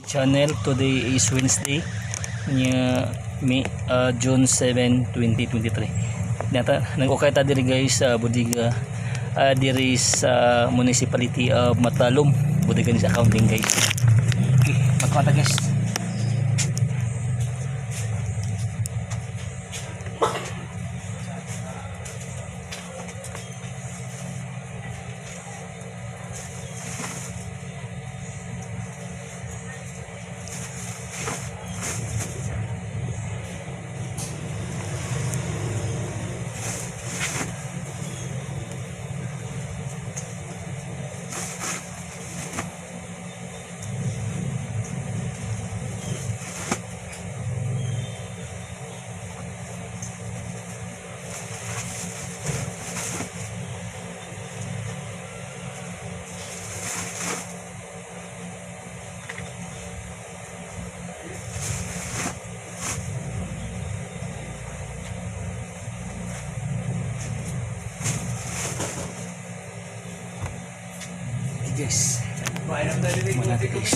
Channel. Today is Wednesday nya May, June 7, 2023. Nata nag-ukay ta diri, guys, sa bodega diri sa Municipality of Matalom. Bodega ni sa accounting, guys. Okay, magkata, guys. Okay, guys. Muna natin, guys.